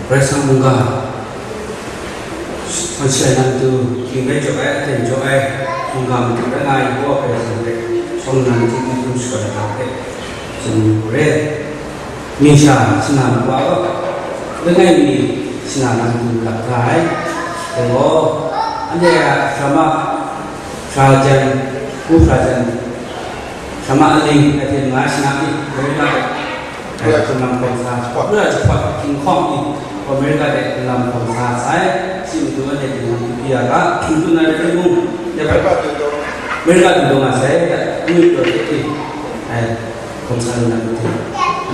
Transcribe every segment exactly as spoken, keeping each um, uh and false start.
Karai Kasang mungga, hpang shai na matu, hkying rai jaw ai, aten jaw ai, mungga matu rai nga ai, Yahuwah Karai Kasang hpe, shawng nnan hte n hkrum shaga da hpe, tsun yu re. Mi sha, shana makwa gaw, langai mi, shana na matu gat ga ai. Dai gaw, anhte a drama, Trajan, u Trajan, Shama aling, a hte nga shana ni, Amerika de, eh, hkum lam hkawm sa, hkula jahpawt, hkinghkawng ni, Amerika de hkum lam hkawm sa sai, shi matu anhte hkum lam hkawm ya ga, hkum tsun na de mung, ya bai, Amerika du dawng nga sai, ya, Amerika du dawng nga sai, eh, hkawm sa lu na matu.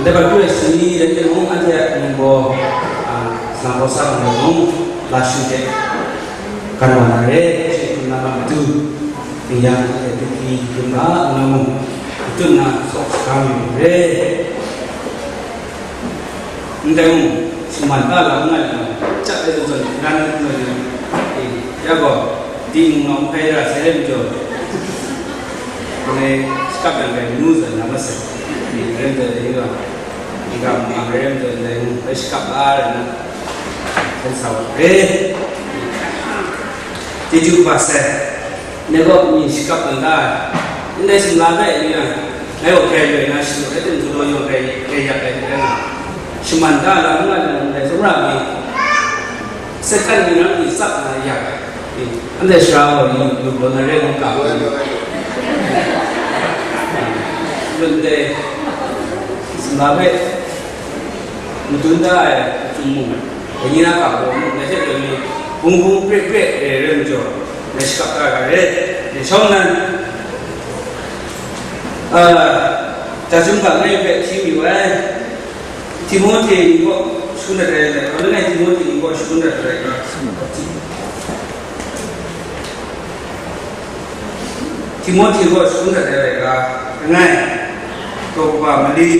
Ndai bai hkru ai sumni de mung, anhte a ningbaw, ah, sa hkawm sa lu mung, la shu de, kan wa na re, shi hkum lam matu. Ning yang e tuki yum la nna mung, matut na tsawk saga mi re. Ndai mung, shaman ta lam nga yang, chap ai zawn zawn, ran ngut ngut yang, eh, ya gaw, di mung ngawm hpai ra sai re majaw, ngai shakap yang kai nu zawn na masai, eh, rem zawn dai wa, ning ga mung rem zawn dai mung, bai shakap la rai na, sai sa wa re. Chyeju kaba sai. Ngai gaw mi shakap dan da ai. Ndai sumla hpe ni na, ngai gaw hkrai loi na shanu rai tim, galaw yawng hkrai, hkrai yak ai hte na, shaman da lam nga jang, ndai tsawmra mi, second ni na mi tsap na yak ai. Ndai sara gaw ni lup law na re ngu ga ai. Ndai sumla hpe madun da ai hkum mung, dai ni na ga gaw mung, ngai hte loi mi, bung bung pret pret re ai rai majaw, ngai shakap da ga re, ngai shawng nnan, a, Dachyum ga ngai hpe hti yu ai, Timohti ni gaw shangun dat ai, langai Timohti ni gaw shangun dat ai ga, Timohti gaw shangun dat ai laika, langai, daw kaba mali,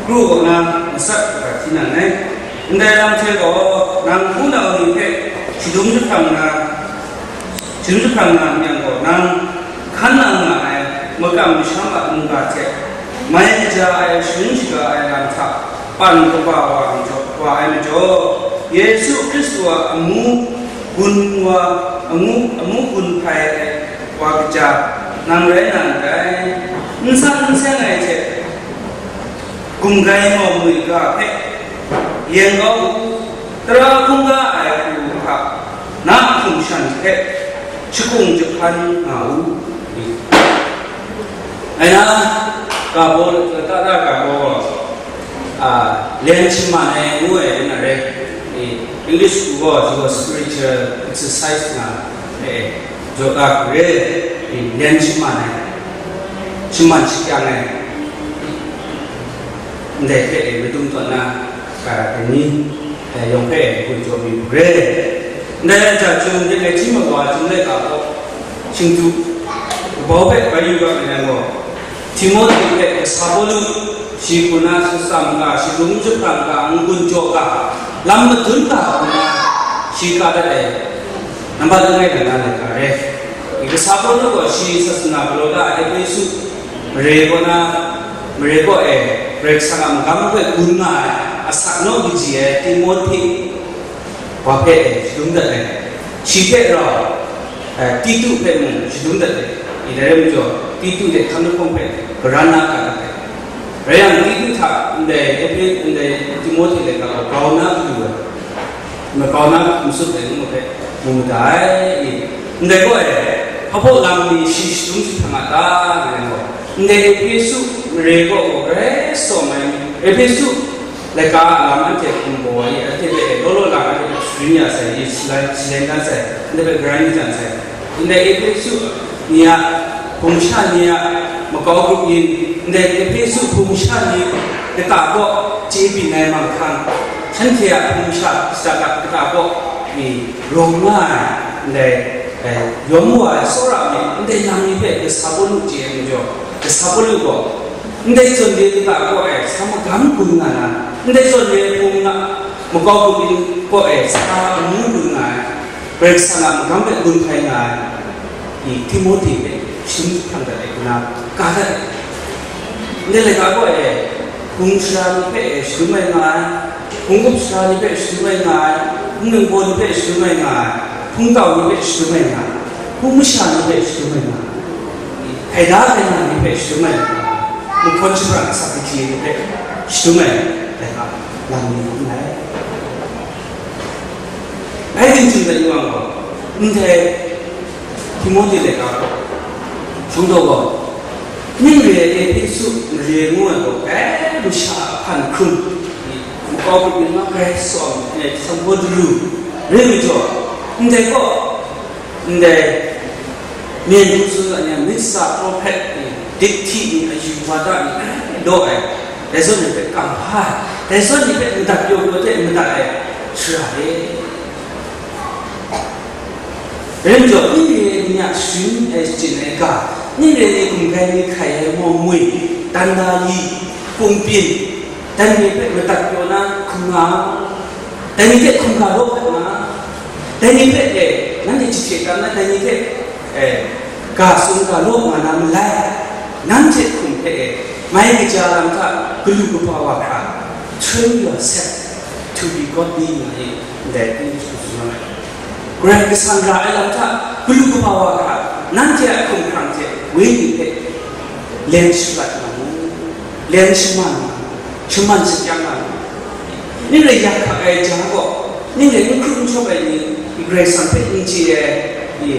kru kaw na masat kaga hti nan ai. Ndai lam hte gaw, nang hpunau ni hpe shadum jahprang na, shadum jahprang na n yang gaw, nang hkan nang nga ai makam masham a mungga hte mai kaja ai, sharin shaga ai lam hta pan kaba wa ai majaw, wa ai majaw, Yesu Hkristu a amu gun wa, amu, amu gun hpai ai wa kaja, nang rai na ndai. N san n seng ai hte, gumgai mau mui ga hpe yen kau u, tara hkungga ai hku hta na hkum shan hpe shakung jahpan nga u. Ngai na, ga baw, lata da ga baw gaw, a, len shaman ai ngu ai n rai. E, English hku gaw, shi gaw spiritual exercise nga, e, jaw da hku re, e, len shaman ai, shaman shakyang ai, ndai hpe, e, madung tawn na, a, dai ni, e, yawng hpe, e, gun jaw mi hku re. Ndai a hta chyum de, ngai hti mat wa chyum laika gaw, shingtu, kabau hpe bai yu ga ai nang gaw, Timohti hpe kasa Pawlu, shi hku na shatsam ga, shadum jahprang ga, n-gun jaw ga, lam madun ga hku na, shi ka dat ai, nambat langai na na laika re. Kasa Pawlu gaw shi sasana galaw da ai Ehpesu mare kaw na, mare kaw e, Karai Kasang a magam hpe gun nga ai, asak naw kaji ai Timohti, wa hpe, e, shadum dat ai. Shi hte rau, e, Titu hpe mung shadum dat ai. Dai rai majaw, Titu hte hkan lahkawng hpe karan na ka dat ai. Rai yang, Titu hta ndai Ehpe-, ndai Timohti laika gaw grau na kadu ai. Grau na n tsup ai ngu hpe mu mada ai. Ndai gaw, e, hpa hpaw lam ni shi shadum jahprang a ta, ngai gaw, ndai Ehpesu mare kaw gaw grai tsawm ai, Ehpesu laika a lam anhte hkum baw ai, anhte hpe law law lang ai hpe sharin ya sai, shalan, shalan dan sai, anhte hpe garai ni dan sai. Ndai Ehpesu ni a hpung sha ni a makau grup yin, ndai Ehpesu hpung sha ni kata kaw chye byin ai manghkang, shanhte a hpung sha kata kaw mi rawng nga ai, ndai, eh, yawm wa ai tsawra mi, ndai lam ni hpe kasa Pawlu chye ai majaw, kasa Pawlu gaw, ndai zawn de kata kaw e sa magam gun nga na, ndai zawn de hpung nga makau hpung yin kaw e sa amu gun nga ai, Karai Kasang a magam hpe gun hpai nga ai, i Timohti hpe shadum jahprang dat ai, kaw na ka dat ai. Ndai laika kaw e, hpung sara ni hpe e shadum ai nga ai, Hpung up sara ni hpe shadum ai nga ai, hpung ningbaw ni hpe shadum ai nga ai, hpung tau ni hpe shadum ai nga ai, hpung masha ni hpe shadum ai nga ai, hkaida hkaina ni hpe shadum ai nga ai, mahkawn shapran asak ahkye ni hpe shadum ai, dai hka lam ni n rai. Bai ting chyum dat yu yang gaw, ndai Timote laika gaw, shawng daw gaw, ning re ai Ehpesu mare ngu ai gaw, kai masha a hpan hkrum, makau bungli ma grai tsawm, eh, sanghpaw daru, re majaw, ndai gaw, ndai, Myen hku tsun ai ni, mixture prophet ni, dikti ni, ayu wada ni, grai law ai, dai zawn ni hpe kam hpa ai, dai zawn ni hpe madat pyaw pyaw hte madat ai, sara e. Rai njaw, ning re ai ni a sharin ai shachyen ai ga, ning re ai ni gumgai ni hkai ai mawmwi, dan da li, kungpin, dai ni hpe madat pyaw na hkrum nga, dai ni hte hkungga law hkrum nga, dai ni hpe, e, nanhte jahte tam na, dai ni hte, e, ga tsun ga law nga na malai, nanhte hkum hpe, e, mai kaja lam hta galu kaba wa hkra, train yourself to be godly nga e, ndai English hku tsun ai. Karai Kasang ra ai lam hta galu kaba wa hkra, nanhte a hkumhkrang hte wenyi hpe len shalat nga mu, len shaman nga mu, shaman shakyang nga mu. Ning rai yak hkak ai ja gaw, ning rai n hkrup n hkrup ai ni, Karai Kasang hpe n chye ai ni,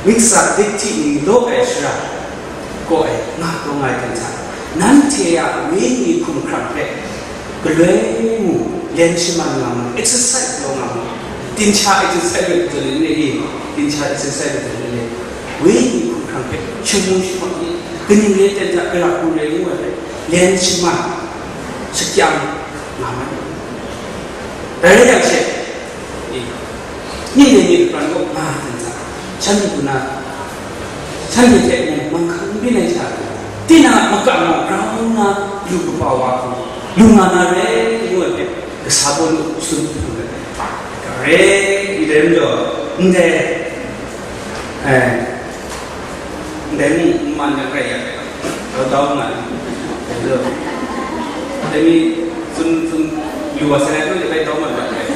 mixture dikti ni law ai shara, kaw ai, nga taw nga ai hte, nanhte a wenyi hkumhkrang hpe galoi mu, len shaman nga mu, exercise law nga mu, dinghta exercise rai zawn ni, dinghta exercise rai zawn ni, wenyi hkumhkrang hpe shamu shaman ni, kaning rai ten hta, gara hku rai ngu ai hpe, len shaman, shakyang nga mu. Dai rai yang she, e, ning dai ni hkran gaw nga ai hte, shanhte hku na, shanhte hte mung manghkang n byin ai sha, tinang a makam gaw grau nna lu kaba wa hku, lu nga na re, ngu ai hpe, kasa baw nu tsun hpung ai. Ka re, i dai majaw, ndai, e, ndai mung n man ai hkrai ya, grau dau nga ai. Dai mi tsun, tsun yu wa sai, nang de bai dau mat mat ai.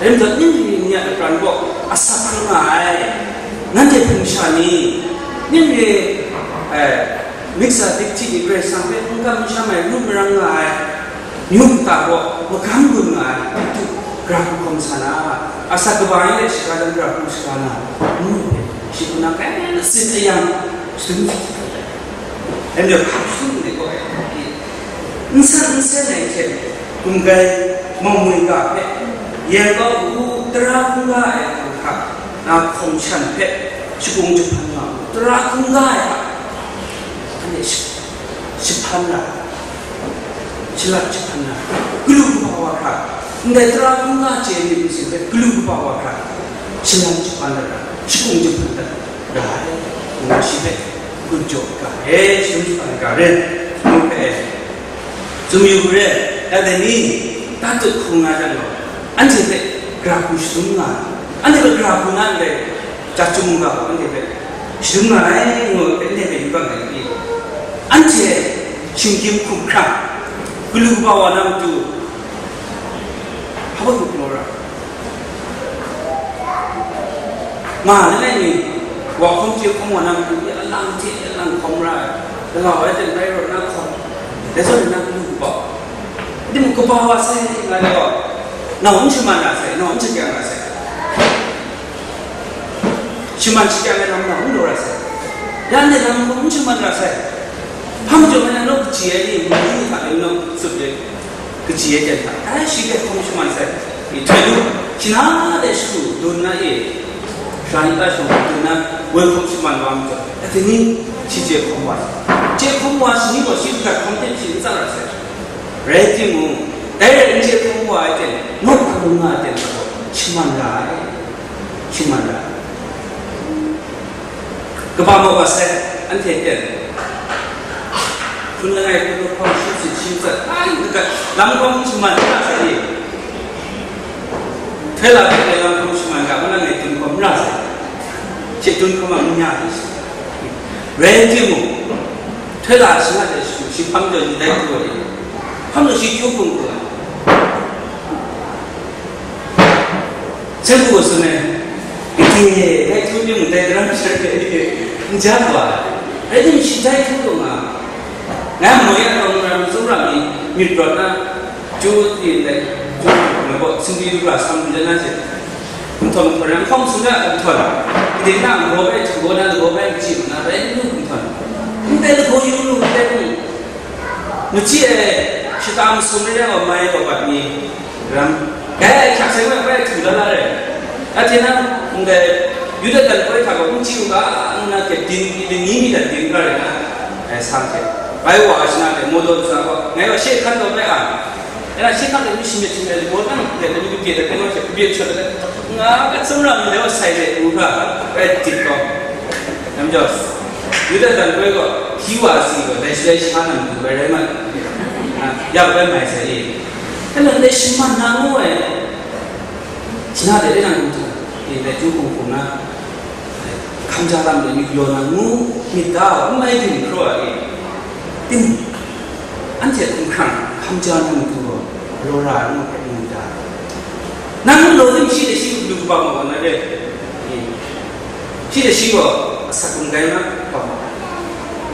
Dai majaw, ning re ni a lapran gaw asak hkrum nga ai, nanhte hpung sha ni, ning re, eh, mixture dikti ni Karai Kasang hpe n kam n sham ai, ru marang nga ai, myu kata gaw magam gun nga ai, Titu, gara hku hkawm sa na, asak kaba ni hte shaga dan gara hku shaga na, ngu ai hpe, shi hku na kai na sin ayang, shadum Dai majaw, hpa hpyi ni gaw, n san n sen ai hte, gumgai mawngwi ga hpe, yen kau u, tara hkungga ai hkang hta, na hkawm shan hpe, shakung jahpan nga u, tara hkungga ai hta, anhte shi-, jahpan ra, shalat jahpan ra, galu kaba wa hkra, ndai tara hkungga chye ai myit masin hpe, galu kaba wa hkra, shalat jahpan ra, shakung jahpan ra, ra ai, ngu shi hpe, gun jaw ga e, shadum shaga ai ga ren, ngu hpe, tsun yu hku re, ya dai ni, tatut hkung nga jang gaw, anhte hpe gara hku shadum nga ai, anhte hpe gara hku na ndai, chyum ga gaw, anhte hpe shadum nga ai, ngu hpe, anhte hpe yubak ai ni, anhte shinggyim hkum hkrang, galu kaba wa na matu, hpa hpa galaw ra. Ma langai mi, wa hkawm chye hkawm wa na matu, ya lang hte ya lang hkawm ra ai, lagaw ai hte rai rawt na hkawm, dai zawn na matu kaba, dai mung kaba wa sai nga ai gaw, nau n shaman ra sai, nau n shakyang ra sai, shaman shakyang ai lam nau n galaw ra sai, ya ndai lam gaw n shaman ra sai, hpa majaw ngai na naw kachyi ai ni, mali ni hta rai naw tut ai, kachyi ai ten hta, ai shi hpe hkawm shaman sai, myihtoi lu, shi na de shagu dun na e, sha ni ta shawng dun na, woi hkawm shaman wa majaw, dai ni, shi chye hkawm wa, chye hkawm wa shi ni gaw shi hkrat hkawm hte shi n tsang ra sai. Rai timung, dai rai n chye hkawm wa ai ten, naw hkawm nga ai ten hta gaw, shaman ra ai, shaman ra ai. Kaba maw wa sai, anhte ten. Hpun langai hpun lahkawng shi tsit shi tsat, ai, kaga, lam hkawng shaman n ra sai ni? Htoi la hpe lam hkawng shaman ga, ma langai tun hkawm n ra sai. She tun hkawm a, n ya ai shi. Rai timung, htoi la shi nga de shi, shi hpang jaw ni dai du ai. Hpang jaw shi kyu hpung hpung ai. Seng bu tsun ai, gade dai htu myit mung dai daram sha de n ja wa, rai timung shi dai htu lu nga, ngai maw ya taw, ngu ra, mazum ra mi myit rawt na, chyu di ndai, chyu mai baw, singdi du ra, sam du na hte, nhtawm nhtawm rai, nhkawng sung na nhtawm, gade na nraw bai htu gaw na, lagaw bai kaji lu na, rai lu nhtawm, ndai lagaw yu lu ndai mung, machyi ai shata masum rai yang gaw, mai kaw pat mi ram, dai hkyak sai bai bai htu la la rai. Ahte nang, ndai Yuda dan koi hta gaw n chyu ga, nna kyepdin, ni ni dan din ga rai na, ai, sang hte. Bai wa ai shana hte, Mawdaw ntsa gaw, ngai gaw she hkan gaw bai a. Ngai na she hkan gaw mi shi myit shi myit, gaw nang, ndai ni ni bye dat, ngai gaw she bye shut dat, nga, ka tsum ra mi dai gaw sai de, u hkra, bai dit gaw. Nam jaw, Yuda dan koi gaw, hpyi wa si gaw, dai shi dai shi hkan na matu bai rai ma, a, ya bai mai sai e. Hkan na ndai shi man na ngu ai. Shana de, e nang ngu hta, e, dai ju hkung hkung na, hkam ja lam de myit galaw na ngu myit ta, n mai byin hkraw a, e, tim, anhte hkumhkrang hkam ja na matu gaw, galaw ra ai ngu hpe ngu myit ta. Nang n galaw tim, shi de shi lu kaba ma gaw na re, e, shi de shi gaw asak hkrung rai na kaba ma.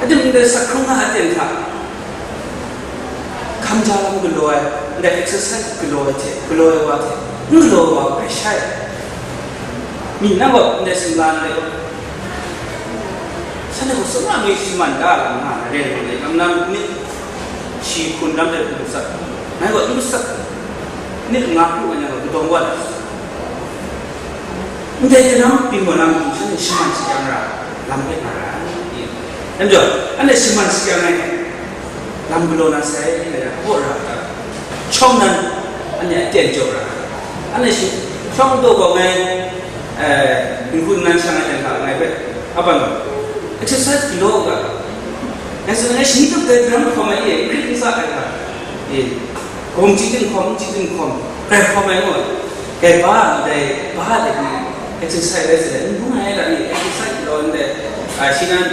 Adim ndai asak hkrung na aten hta, hkam ja lam galaw ai, ndai exercise galaw ai hte, galaw ai wa hte, n galaw ai wa hpe shai ai. Mi nang gaw ndai sumla ndai gaw, shanhte gaw sumla mi shi man da lam nga, ren rai, lam na myit shi hkun lam de hkun sat, ngai gaw n sat, nit nga hkru ai, nang gaw kadawng wa ai. Ndai daram byin gaw na matu, shanhte shi man shi yang ra, lam hpe nga ra ai. Dai majaw, anhte shi man shi yang ai, lam galaw na sai, ngai a hpaw ra ai, shawng nan, anhte aten jaw ra ai. Anhte shi, shawng daw gaw ngai, eh, n-gun nan shang ai hta ngai hpe, a ban gaw, exercise galaw u ga, ngai tsun ai, shi tup dai daram hkawm ai e, n hkrit n sa ai hta e, gawng chyi dinghkawm, n chyi dinghkawm, grai hkawm ai ngu ai. Dai ba, dai ba de ni exercise rai sa ai, n bung ai la ni exercise galaw ndai, a, shi nan,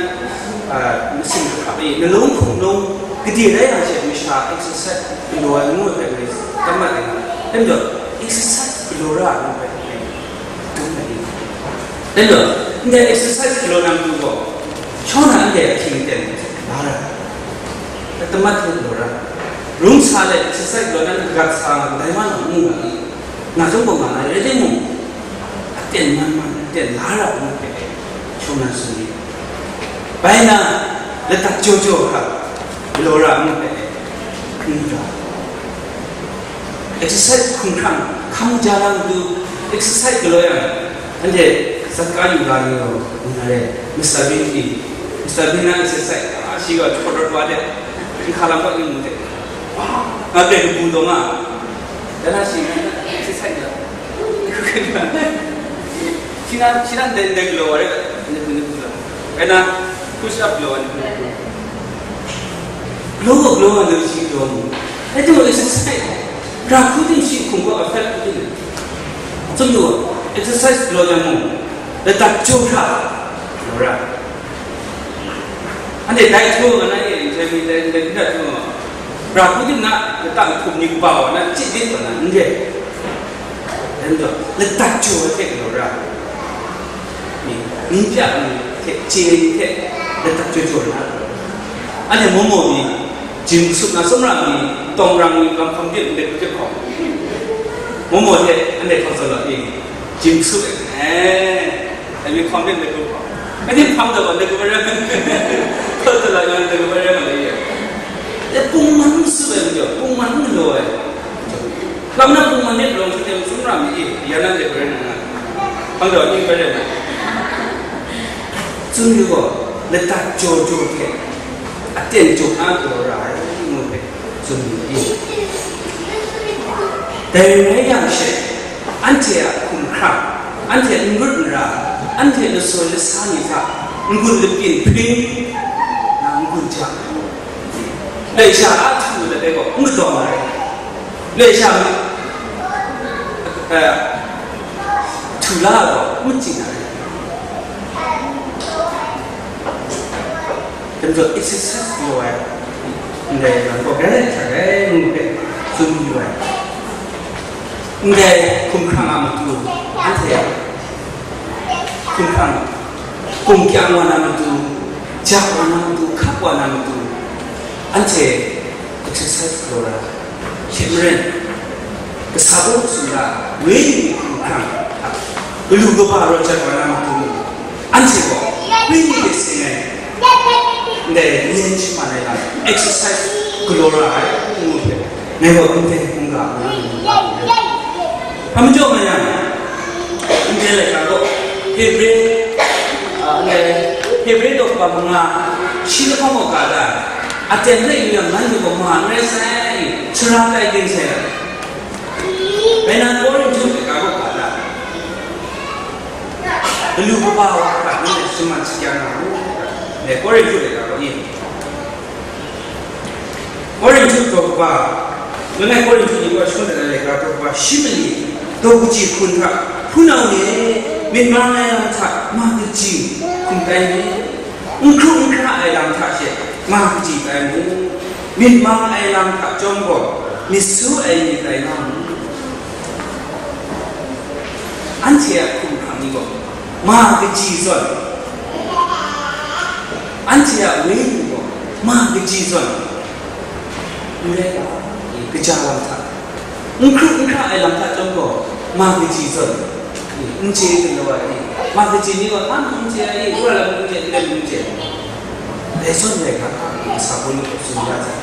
a, masin hkap e, nalung hkum nung gade rai yang she masha exercise galaw ai ngu ai hpe ngai tam mat ai. Dai majaw, exercise galaw ra ai ngu ai hpe dum ai ni. Dai majaw, ndai exercise galaw na matu gaw, shawng na ndai ahkying aten la ra ai. Tam mat hte galaw ra ai. Rung sa let exercise galaw na, gat sa nga, kadai man ngu nga i. Nga chyawm gaw nga na rai timung, aten man man, aten la ra ai ngu hpe, shawng na tsun ni. Bai na, ladat jaw jaw hkra galaw ra ai ngu hpe, hkring ra. Exercise hkumhkrang, hkam ja na matu, exercise galaw yang, anhte zat ka yu ga ni gaw, n rai, Mister Bean pyi, Mister Bean na exercise, a, shi gaw hkawt rawt wa de, nhka lam kaw ning mu de, wa, nga de kabu taw nga, dan na shi exercise ga, shi na, shi na ndai, ndai galaw wa de, ndai, ndai galaw, rai na, push up galaw wa, ndai galaw. Galaw gaw galaw nga na shi galaw mu. Rai timung, exercise, ra hku tim shi hkum gaw affect hku tim. Chyum lu, exercise galaw jang mung, ladat jaw hkra galaw ra. Anhte dai htu nga na e, n jai mi dai, dai hpyi dat htu nga, ra hku tim na, ladat hkum ni kaba wa na, chyi dit wa na, n re. Dai majaw, ladat jaw ai hte galaw ra. Ni, ni pya ni hte, chye ni hte, ladat jaw jaw na. Anhte maw maw mi, jim kasup na sumra mi, tawng rang mi, lam hkawm byin ndai hku hte hkawm. Maw maw hte, anhte hkawm zawn lat ni, jim kasup ai, eh, ai mi hkawm byin ndai hku hkawm. Anhte hkawm zawn lat ndai hku bai rai, hkawm zawn lat ndai hku bai rai ma lai ya. E, pungman kasup ai majaw, pungman galaw ai. Lam na pungman myit rawng hte teng sumra mi e, ya nan de bai rai nna, hpang daw ning bai rai nna, tsun yu gaw, ladat jaw jaw hte aten jaw na galaw ra ai, ngu hpe tsun yu i. Dai rai yang she, anhte a hkumhkrang, anhte n rawt n ra, anhte lasoi lasa ni hta n-gun lapyin hpring na n-gun ja ai. Laisha a htu lat ai gaw n kadawng ai. Laisha, eh, htu la ai gaw n machyi na ai. Dai majaw exercise galaw ai, ndai lam gaw grai hkra rai ngu hpe tsun yu ai. Ndai hkumhkrang a matu, anhte hkumhkrang, hkum kyang wa na matu, jak wa na matu, hkap wa na matu, anhte exercise galaw ra, hte maren, kasa baw sumla, wenyi hkumhkrang, galu kaba rawt jat wa na matu, anhte gaw wenyi hte seng ai, ndai yen shaman ai lam, exercise galaw ra ai, ngu hpe, ngai gaw n-, n-, n-, n-, hpa majaw nga yang, ndai laika gaw, Hebre, a, ndai, Hebre daw kaba manga, shi lahkawng gaw ga da, aten hpe yu yang, nanhte gaw ma n rai sai, sara tai ting sai ai. Bai nan Korinhtu laika gaw ga da, galu kaba wa hkra nanhte shaman shakyang nga mu, ndai Korinhtu laika gaw ni. Korinhtu daw kaba, langai Korinhtu ni gaw shangun dat ai laika daw kaba shi mali, daw kaji hkun hta, hpunau ni e, myit mang ai lam hta ma kaji hkum tai mi, n hkru n hkra ai lam hta she ma kaji tai mu, myit mang ai lam hta chyawm gaw, myit su ai ni tai nga mu. Anhte a hkumhkrang ni gaw, ma kaji zawn, anhte a wenyi gaw, ma kaji zawn, n rai ga, kaja lam hta, n hkru n hkra ai lam hta chyawm gaw, ma kaji zawn, n chye galaw ai, ma kaji ni gaw, hpa n chye ai, wora lam n chye, n rai n chye, dai zawn rai ga, sa hpun ni gaw tsun ya ai.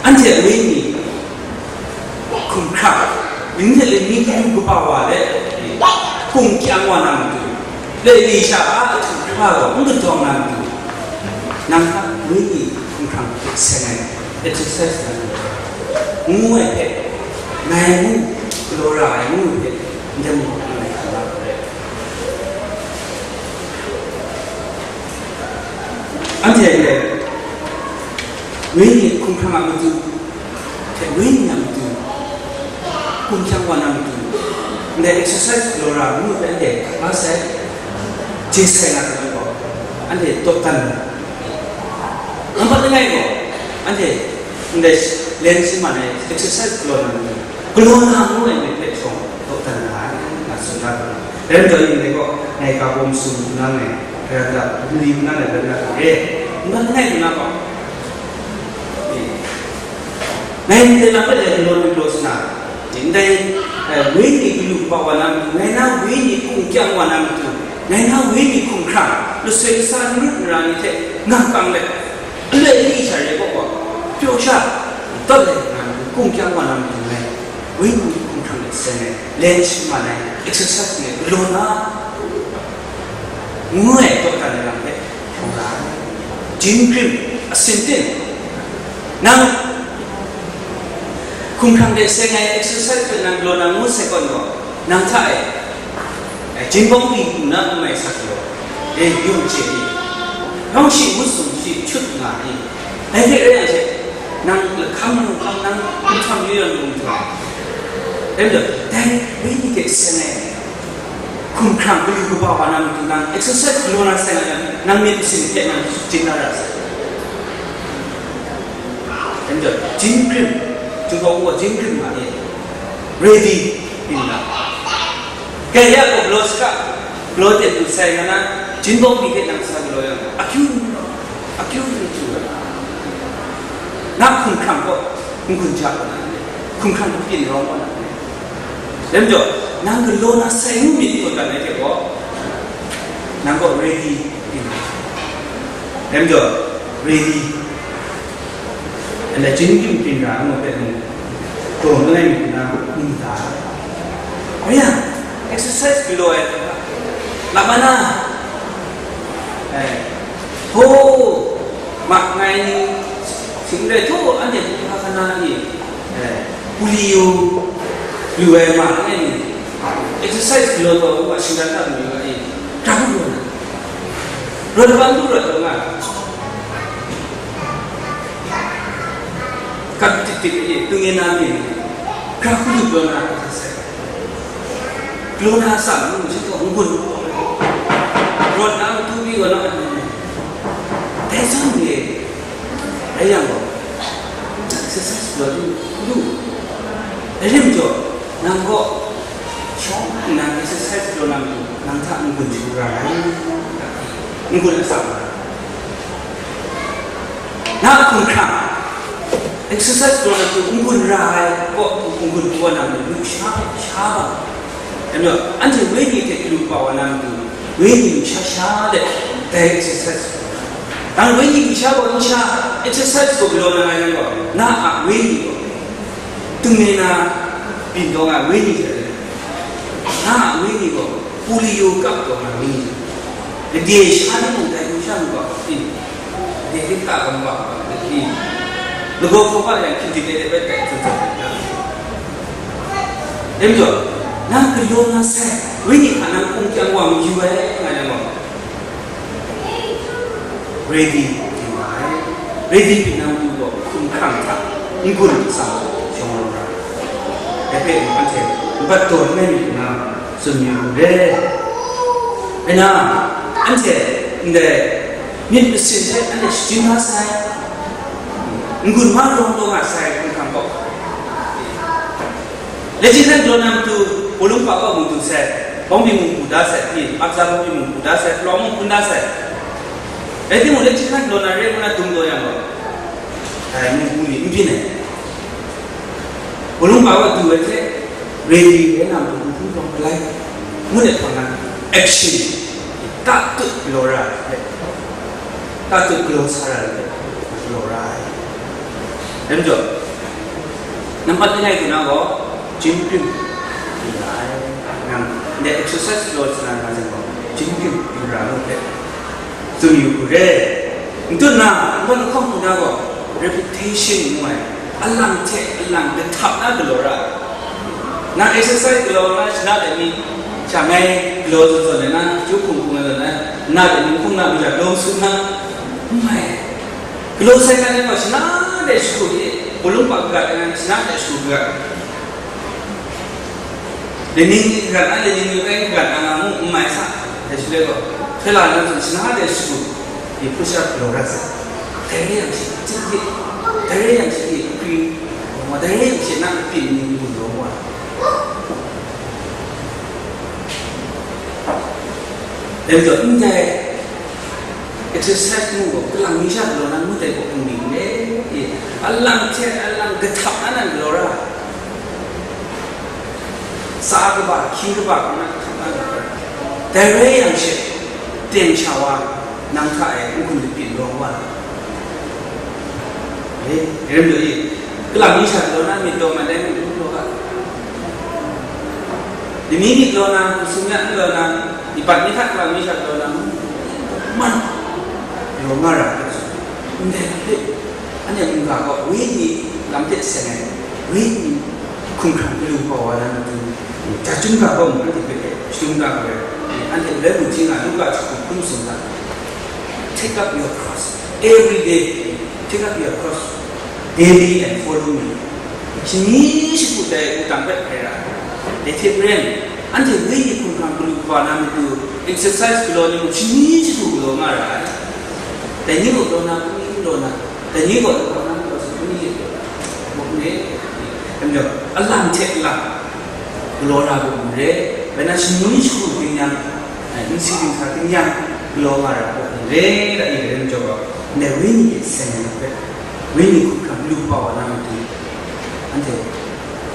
Anhte a wenyi hkumhkrang, myit hte myit galu kaba wa let, hkum kyang wa na matu, Elisha a ahtu hkra gaw n kadawng na matu, nang a wenyi hkumhkrang hpe seng ai, exercise na matu, ngu ai hpe, ngai ngu, galaw ra ai ngu ai hpe, ndai mung ngai hkra la ai. Anhte gaw, wenyi hkumhkrang a matu, hte wenyi a matu, hkum kyang wa na matu, ndai exercise galaw ra ngu hpe anhte hkap la sai, je sai nga ai gaw, anhte tawt dan na. Nambat langai gaw, anhte ndai len shaman ai exercise galaw na matu, galaw na ngu ai myit hpe shawng tawt dan na ai, nga tsun da ai. Rai nna, ndai gaw, ngai ga bawm sum nna ngai, rai nna, mali nna ngai rai nna, e, nna ngai nna gaw, e, ngai ndai lam hpe ngai galaw na galaw sa na, ndai, e, wenyi galu kaba wa na matu, ngai na wenyi hkum kyang wa na matu, ngai na wenyi hkumhkrang, lasoi lasa n rut n ra ni hte nga kang let, aloi ni sha re gaw gaw, pyaw sha, dawt let nga, hkum kyang wa na matu ngai, wenyi hkumhkrang let seng ai, len shaman ai, exercise ngai galaw na, ngu ai, tawt dan ai lam hpe, hkrum ra ai. Jin krim, asin ting, nang hkumhkrang de seng ai exercise hpe nang galaw na ngu sai kawn gaw, nang hta e, e, jingbawng di lu na n mai sa galaw, e, yu n chye ni? Yawng shi ngut sum shi hkyut nga ni? Dai hte rai yang she, nang lahkam lahkam nang n htam yu yang lu nhtawm, dai majaw, dai wenyi hte seng ai, hkumhkrang galu kaba wa na matu nang exercise galaw na sai nga yang, nang myit masin hte nang jin na ra sai. Dai majaw, jin krim, Jinghpaw gaw jin krim ma e, ready, byin na. Gaya gaw galaw saga, galaw ten lu sai nga na, jingbawng pyi hte nang sa galaw yang, akyu, akyu n chyu ai. Na hkumhkrang gaw, n-gun ja wa na, hkumhkrang gaw pyin rawng wa na. Dai majaw, nang galaw na sai ngu myit tawt dan ai hte gaw, nang gaw ready, byin na. Dai majaw, ready. Anhte jin krim byin ra ngu hpe mung, daw langai mi hku na, n da. Rai yang, exercise galaw ai, lap ma na, eh, hpaw, mak ngai ni, sing rai htaw, anhte hpa hkana ni, eh, puli yu lu ai ma langai ni, exercise galaw taw, wa shingran na mayu ai, hkra hku lu na, rawt hpa n lu rawt taw nga. Kat tit tit e, tung e na mi, hkra hku lu galaw na, galaw na atsam, ngu shi gaw, n-gun, rawt na, tu mi gaw na, dai zawn ni e, dai yang gaw, exercise galaw lu, lu, dai rim jaw, nang gaw, Shawng nnan exercise galaw na matu, nang hta n-gun shagu ra ai. N-gun atsam ra. Na a hkumhkrang, exercise galaw na matu n-gun ra ai kaw, n-gun hku wa na matu, lusha, sha bang. Dai majaw, anhte wenyi hte galu kaba wa na matu, wenyi lusha sha let, dai exercise. Nang wenyi lusha gaw, lusha exercise gaw galaw na nga yang gaw, na a wenyi gaw, tung na byin taw nga ai wenyi hte, na a wenyi gaw, polio kap taw nga ai wenyi hte, gade sha ni mung dai hku sha mung gaw, gade hte ka ga mung gaw, gade, lagaw hkawhpa yang hkying dip ai hpe kai hte hte hte. Dai majaw, na galaw na sai, wenyi hta nang hkum kyang wa mayu ai, nga yang gaw, ready yu nga ai. Ready byin na matu gaw, hkumhkrang hta n-gun atsam shawng lu ra ai. Dai hpe anhte nbat daw langai mi hku na tsun yu u re. Rai na, anhte ndai myit masin hte anhte shajin la sai, n-gun mahkra taw nga sai, hkumhkrang gaw. Lehchin hkan galaw na matu, bawlung pa kaw mung du sai, bawng byin mung bu da sai, pyi, maksa bawng byin mung bu da sai, palawng mung hpun da sai. Rai timung, lehchin hkan galaw na re ngu na dum taw yang gaw, dai mung bu ni n byin ai. Bawlung pa kaw du ai hte, ready rai na matu, nhpung hprawng galai, ngut ai hpang na, action, tatut galaw ra ai hte, tatut galaw sa ra ai hte, galaw ra ai. Dai majaw, nampat langai hku na gaw, jumping yu ra ai. Nang, ndai exercise galaw sa na nga jang gaw, jumping yu ra ai hte, tsun yu u re. N tut na, nampat lahkawng hku na gaw, repetition ngu ai, alang hte alang kahtap na galaw ra ai. Nang exercise galaw na, shana dai ni, sha ngai galaw zawn zawn ai na, chyu hkung hkung ai zawn ai, na dai ni hkung na, mung sha lawm su na, n mai. Galaw sai hkra ni gaw, shana dai shagu ni, bawlung pa kagat ai na, shana dai shagu kagat. Laining ni kagat na, laining ni rai kagat na, nga mu n mai sa, dai shaloi gaw, hkoi la na zawn, shana dai shagu, di push up galaw ra sai. Dai re yang shi, chyeju, dai re yang shi, di kri, dai re yang shi, na pyi ni, n gun law wa. Dai majaw, ndai exercise mung gaw, kalang mi sha galaw na ngut ai gaw n ning le, e, alang hte alang kahtap na nan galaw ra, tsa kaba, hkying kaba, kaw na kahtap na galaw ra. Dai rai yang she, teng sha wa, nang hta e n-gun lapyin lawm wa. E, rim lu i, kalang mi sha galaw na myit taw mat ai, myit n law ga. Lani myit law na, hpung sumyak n law na, ibat ni hta kalang mi sha galaw na, man, law nga ra, ndai hpe, anhte mungga gaw, wenyi lam hte seng ai, wenyi hkumhkrang galu kaba wa na matu, ja chyum ga gaw, anhte hpe shadum da ai, anhte Galai Mungchin a Luka jahku hkun sung hta, take up your cross every day, take up your cross daily and follow me. Shani shagu dai wudang hpe hpai ra ai. Dai hte maren, anhte wenyi hkumhkrang galu kaba na matu, exercise galaw ni mung shani shagu galaw nga ra ai. Dai ni gaw galaw na, hpung ni n law na, dai ni gaw galaw na, n law sa, hpung ni n law na, muk ne, dai majaw, alang hte alang galaw na gaw n re, bai na shani shagu ting yang, eh, nsi dingsa ting yang galaw nga ra gaw n re, dai ni rai majaw gaw, ndai wenyi e seng ai hpe, wenyi hkumhkrang galu kaba wa na matu, anhte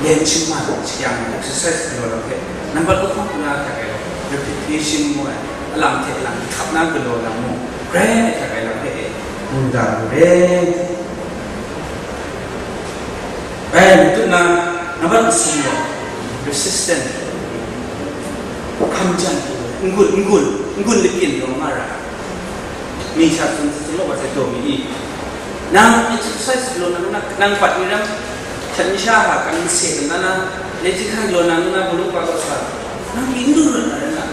len shingman shayang ai exercise galaw lam hpe, nambat lahkawng hku na hkrat ai, repetition ngu ai, alang hte alang htap na galaw lam mung, grai ai hkrat ai lam hpe e, mungga lu re. Bai, matu na, nambat masum gaw, resistant, hkam jan, n-gun, n-gun, n-gun lapyin rawng nga ra. Mi sha tsun tsun law wa sai taw mi i. Nang exercise galaw na, nang, nang bat ni ram, htat masha hta kan mase dan na, lehchin hkan galaw na, nang bawlung pa kau sa, nang pyi n lu rawt na rai na.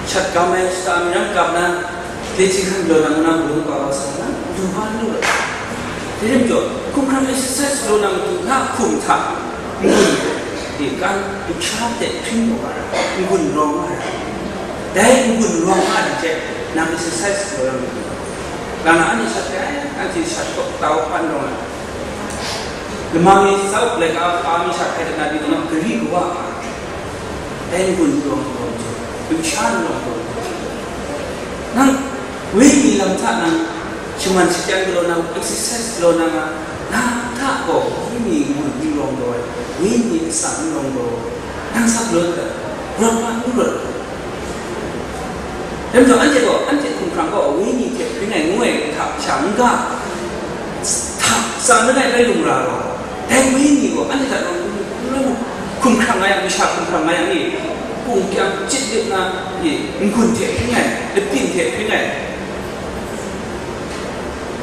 Shat gam ai shata mi ram kap na, lehchin hkan galaw na, nang bawlung pa kau sa, nang lu ba n lu rawt. Dai rim jaw, hkumhkrang exercise galaw na matu na hkum hta, n-gun, e, kan, lusha hte hpring taw nga ra, n-gun rawng nga ra. Dai n-gun rawng nga ai hte, nang exercise galaw na matu. Nga na anhte shat ai, anhte shat gaw, tau hpan rawng ai. Lamang ni sau laika pa mi sha hkrai dat na pyi, nang gari kawa nga ai. Dai n-gun n rawng rawng hte, lusha n rawng rawng hte, nang wenyi lam hta nang shaman shakyan galaw na, exercise galaw na nga, nang hta gaw wenyi n-gun n rawng rawng ai, wenyi asak n rawng rawng, nang sa galaw dat, rawt ma n rawt. Dai majaw, anhte gaw, anhte hkumhkrang gaw wenyi hte hpring ai ngu ai hta sha n ga, hta tsa langai bai lung ra gaw, dai wenyi gaw anhte hta rau n rai mu. Hkumhkrang nga yang, masha hkumhkrang nga yang ni, hpung kyang chyit lit na, i, n-gun hte hpring ai, lapyin hte hpring ai,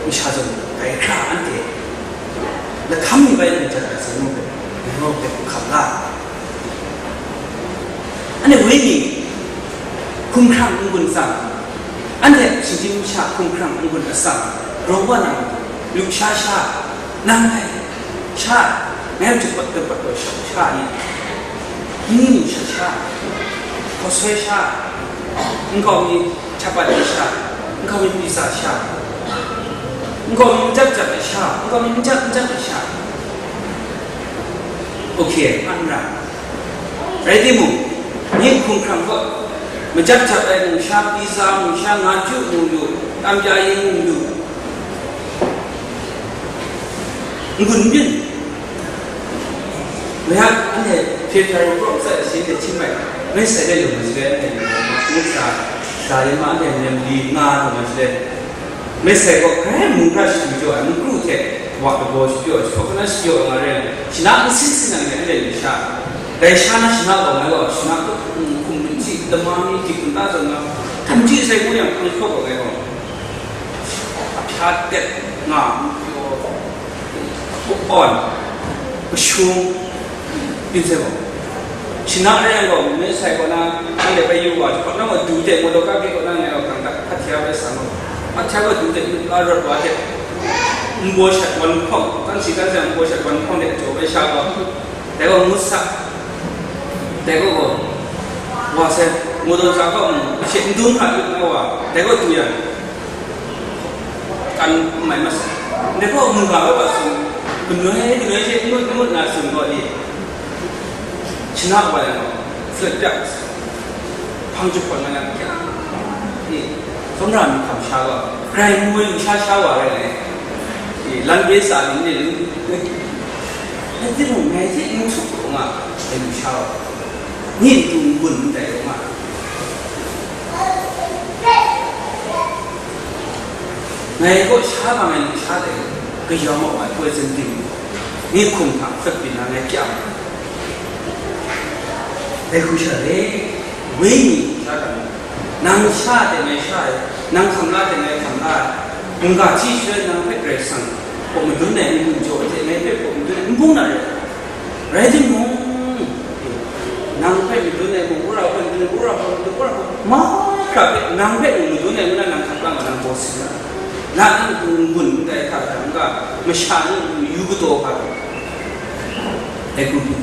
masha zawn dai hkra anhte lahkam ni bai lung jat ai zawn nu hpe, ngai gaw hpe hkum hkam la. Anhte wenyi hkumhkrang n-gun tsang, anhte shinggyim masha hkumhkrang n-gun atsam, grau wa na matu, lusha sha, nang ai sha, ngai matu pat pat gaw sha, sha ni, ni nu sha sha, hkawsoi sha, nkau mi, Chapati sha, nkau mi pizza sha, nkau mi majap jap ai sha, nkau mi majap majap ai sha. Okay, an ra. Rai timung, nye hkumhkrang gaw majap jap ai mung sha, pizza mung sha, nga ju mung yu, tam ja yin mung yu, n-gun n byin. Maya, anhte hpye hpya yu hkawm tsai ai shinhte htim ai, mei sai de lu ma jile, anhte ngu sa, sa yin ma, anhte nem li nga lu ma jile. Mei sai gaw grai mung hkra shadu jaw ai, mukru hte wa kagaw shadu jaw ai, shawk na shadu jaw ai nga re ai, shana n sin sin ai, anhte lusha. Dai sha na shana gaw ngai gaw, shana hkum, hkum minchyi, lama mi, hti hkum ta zawn nga, hkum chyi sai ngu yang, hpang hkawk gaw ngai gaw. Ahpya tet nga, awn, kashung, byin sai gaw. Shana re yang gaw, mei sai kaw na, anhte bai yu wa, kaw na gaw du de, motor ka pyi kaw na, ngai gaw kang tak hpatia bai sa gaw. Hpatia gaw du de, la rawt wa de. Nbaw shat wan hpawng, kan shi kan sai nbaw shat wan hpawng de, jaw bai sha gaw. Dai gaw ngut sa. Dai gaw gaw, wa sai, motor sa gaw, she n dung hkra yu na wa, dai gaw du yang. Kan n mai ma sai. Ndai gaw mungga bai wa sung, kanoi kanoi she ngut ngut na sung gaw ni, shana wa yang gaw, flip pyak, hpang jahpawt na yang kya ni, tsawmra mi hkam sha gaw, grai mu ai lusha sha wa rai ngai. Ni, lan kre sa ni, ni lu, ni, ni, ni, ngai hte n htup hkawng a, dai lusha wa, ni ntu n-gun ndai hkawng a. Ngai gaw sha nga ai lusha dai, kayawng awng ai poison ting, ni hkum hta hkawt byin na ngai kyam ai. Dai hku sha re, wenyi sha hkam, nang sha de ngai sha ai, nang hkam la de ngai hkam la ai, mungga hti shaloi nang hpe Karai Kasang hpaw madun ai n-gun jaw hte ngai hpe hpaw madun ai n bung na re. Rai timung, nang hpe madun ai mung, wora hpe madun ai, wora hpe madun, wora hpe, mahkra hpe nang hpe mung madun ai ngu na nang hkap kang nang baw sin na. Na nang n-gun ndai hta hta n-ga, masha ni yu kadaw hpa hta. Dai hku pyi,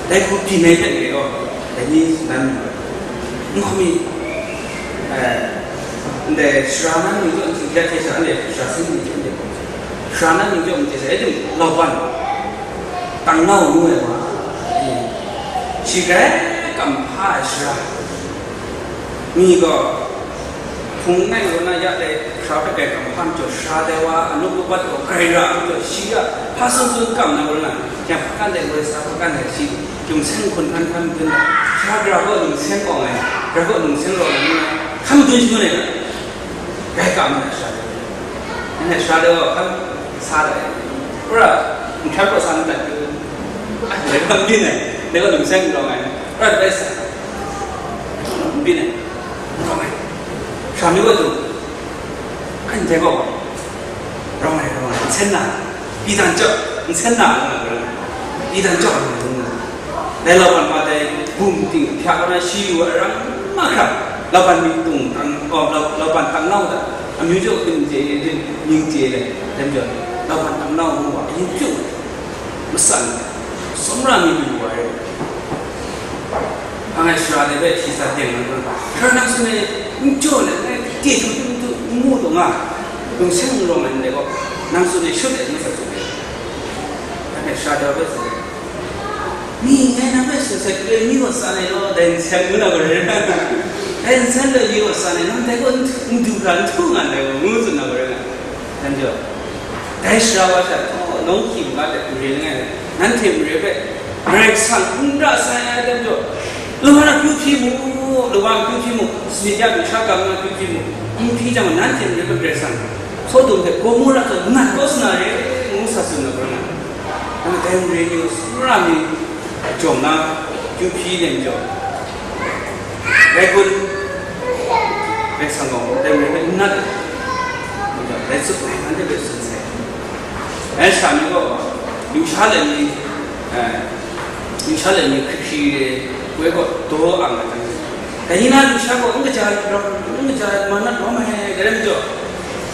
dai hku pyi nai hte ngai gaw, dai ni nan, n hkawm mi, eh, ndai sara nan ni zawn hte hte sha, ndai sara sin ni hte ndai, sara nan ni zawn hte sha, e tim, Laban, Tangnau ngu ai wa, shi grai kam hpa ai sara, mi gaw, hpung nai kaw na ya dai sara hpe grai kam hpa majaw, sara dai wa, anup labat gaw grai ra ai majaw, shi a hpa sung sung kam na gaw na, yang hpa kan dai woi sa hpa kan dai shi, lungseng hkun hkan hkan madun ai, sara gara gaw lungseng awng ai, gara gaw lungseng rawng ai, hkan madun shangun ai, grai kam ai sara dai. Nang sara dai wa hkan sa dai. Wora, nhkran gaw sa n dat yu. Dai gaw n byin ai, dai gaw lungseng n rawng ai. Wora dai sa, n byin ai, n rawng ai. Sara mi gaw du, ai ndai gaw, rawng ai, rawng ai, nsen na, pyi dan chyawp, nsen na, rawng ai, rawng ai, pyi dan chyawp, rawng ai, rawng ai. Dai Laban ma dai bum ting hpya kaw na shi yu ai ram mahkra, Laban myit tung tang, oh, Lau-, Laban tangnau hta, amyu jaw ning chye, ning chye le, dai majaw, Laban tangnau ngu wa, amyu jaw, matsan, tsawmra mi lu wa ai. Hpa ngai sara ni hpe shi sa teng na, sara nang tsun ai n jaw le, ngai chye hkrum hkrum hkrum n mu taw nga, lungseng n rawng ai ndai gaw, nang tsun ai shut ai ngu sa tsun ai. Sha daw bai tsun ai, mi ngai nang hpe tsun sai, kule mi gaw tsan ai law, dai nsen ngu na gaw rai na, dai nsen law mi gaw tsan ai, nang dai gaw n du hkra n htu nga ndai gaw, ngu tsun na gaw rai na. Dai majaw, dai sara wa sha, oh, nawng hkying ga let mare langai, nanhte mare hpe Karai Kasang n ra sai ai, dai majaw, lawa na kyu hpyi mu, lawa na kyu hpyi mu, sumsing ya du sha kam na kyu hpyi mu, n hpyi jang, nanhte mare hpe Karai Kasang Sodom hte Gomora hta nat kau sa na re, ngu sa tsun na gaw rai na. Nang dai mare ni gaw sumra mi jawm na, kyu hpyi nem jaw, rai kun, rai sang gaw, dai mare hpe n nat ai, rai tsup ai, anhte hpe tsun sai. Rai sha mi gaw, yu sha let mi, eh, yu sha let mi hkri hkri re, woi gaw daw ang ai, dai ni na yu sha gaw n kaja, n kaja ma na lawm ai, dai rai majaw,